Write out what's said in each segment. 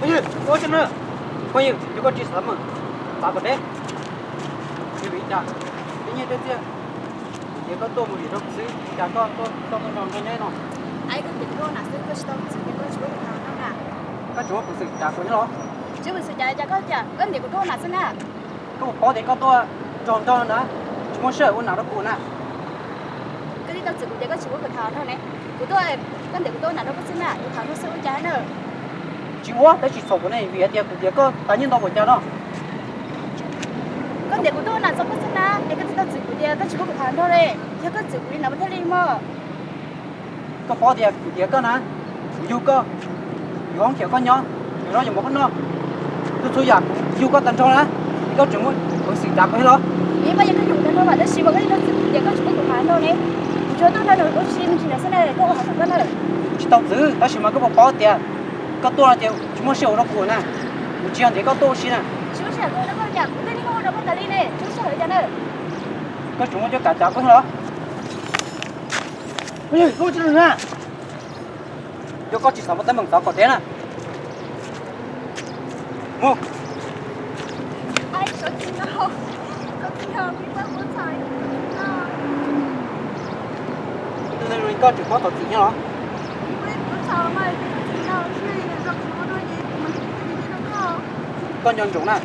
Phooj ywg, ua tsaug na. Phooj ywg, yog koj tsis xav mus, xav kom deb, vim li cas? Tej nyiaj tej txiaj, kuv tias koj tuaj mus vim rau kuv xwb, cas koj tuaj nrog nrog nyob no? Koj tsis muab peev xwm cas kuv nyob los? Tsis muab peev xwm cas, cas koj cas koj ntiav kuv tuaj ua nas xwb na. Koj puas paub tias koj tuaj nrog nrog na, tsis muaj sij hawm ua nas rau kuv na. Koj twb tau txwm kuv tias koj tsis muab kuv tham nrog ne. Kuv tuaj, koj ntiav kuv tuaj ua nas rau koj xwb na, kuv tham nrog xwb ua cas na. Tsis ua, tab sis txhaum kuv ne, vim hais tias kuv tias koj tas nyiaj ntau npaum cas no. Koj ntiav kuv tuaj ua nas txog koj xwb na, es koj twb tau txwm kuv tias koj tsis muab kuv tham nrog ne, yog koj txwm kuv li no mas thiaj li muaj. Koj paub tias kuv tias koj na, kuv yug koj, yuav hoob khiav koj nyob, yuav zaub yuav mov koj noj, txhua txhua yam kuv yug koj tag nrho na, es koj tseem muab peev xwm cas kuv thiab los? Vim mas yog koj yug kuv tag nrho mas tab sis mas koj twb tau txwm kuv tias koj tsis muab kuv tham nrog ne. Kuv tsuas tuaj nrog nws ua si me ntsis ntawd xwb ne, koj ua qhov twg koj na? Tsis tau txwm, tab sis mas koj puas paub tias koj tuaj no ces tsis muaj sij hawm ua rau kuv na. Kuv tsis yog ntiav koj tuaj ua si na. Tsis muaj sij hawm ua rau koj cas, kuv twb niaj hnub ua rau koj tas li ne, tsis muaj sij hawm cas na. Koj tseem muab cov kav tsav kuv thiab los? Koj tsis na, yog koj tsis xav mus teeb meem txav kom deb na. Mus. Tus neeg zoo li koj tseem paub thov txim thiab los? Koj nco ntsoov na,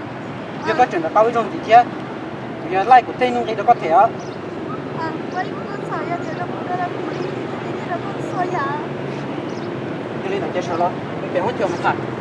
yog koj tseem rov qab ua ib zaug ntxiv thiab, kuv yuav laij kuv tej nuj nqi rau koj them os. Yog li ntawd ces sawv los pem hoob cua mus tham.